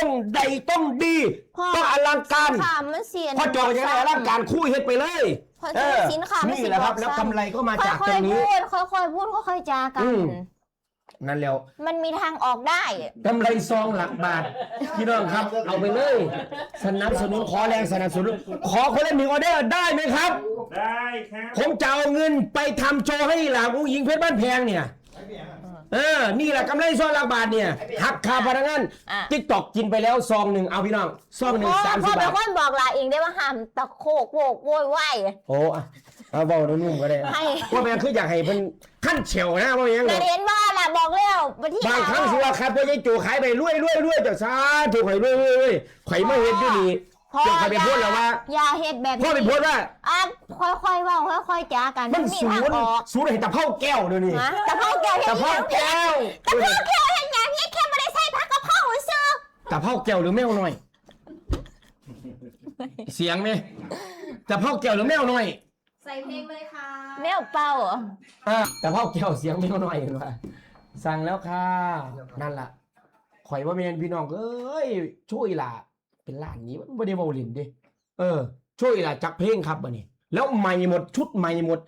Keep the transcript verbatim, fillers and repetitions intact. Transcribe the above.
ต้องใดต้องดี พ่อ ต้องอลังการ ค่ะมันเสีย พ่อจอยังไงอลังการคู่เฮ็ดไปเลย พ่อ เอ จอ อ สินค้ามัน นี่แหละครับ สิ แล้วกำไรก็มาจากตรงนี้ ค่อยๆพูดค่อยๆพูดค่อยๆจากั อื น ม นั่นแล้ว มันมีทางออกได้ กำไรซองหลักบาท พี่น้องครับ เอาไปเลย สนับสนุน ขอแรงสนับสนุน ขอคนละหนึ่งออเดอร์ได้ไหมครับ ได้ครับ ผมจะเอาเงินไปทำโชว์ให้หลานผู้หญิงเพชรบ้านแพงเนี่ย เออ นี่แหละกำไรซองหลักบาทเนี่ย หักค่าพนักงาน อ่ะ ติ๊กต็อกกินไปแล้วซองหนึ่ง เอาพี่น้อง ซองหนึ่ง พ่อ สาม พ่ สิ อ บบา เป็น ท คนบอกลาเองได้ว่าห้ามตะโคกโวกโวยวาย โอ้อะเอาเบาหนุ่มๆก็ได้ ให้ ว่าแม่งคืออยากให้เพิ่นขั้นเฉียวนะว่าอย่าง แต่ นั้น เห็นว่าล่ะบอกแล้ววันที่ บางครั้งสิว่าครับพ่อใหญ่โจขายไปรวยรวยรวยเจ้าสาธุให้รวยรวยรวยข่อยมาเฮ็ดอยู่นี่ พ่อ เจ้าข่อยไปโพสต์แล้วว่า อย่าเฮ็ดแบบนี้ พ่อไปโพสต์ว่า อ่ะค่อยๆเว่าค่อยๆจากัน มัน มี ศู ทาง นย์ ออก ศูนย์ให้ตะเภาแก้วเดี๋ยวนี้ ฮะตะเภาแก้วเฮ็ด ตะเภาแก้ว ตะเภาแก้วเฮ็ดหยังเฮ็ดแค่บ่ได้ใส่ผักกะเพราซื่อ ตะเภาแก้วหรือแมวน้อย เสียงไหมตะเภาแก้วหรือแมวน้อย ใส่เพลงเลยค่ะ แมวเป่า อ่ะตะเภาแก้วเสียงแมวน้อยเห็นว่าสั่งแล้วค่ะ นั่นล่ะข่อยว่าแม่นพี่น้องเอ้ยช่วยล่ะ เป็นล้านนี้มันบ่ได้เบาหลินเด้เออ ช่วยล่ะจักเพลงครับบัดนี้ แล้วใหม่หมดชุดใหม่หมด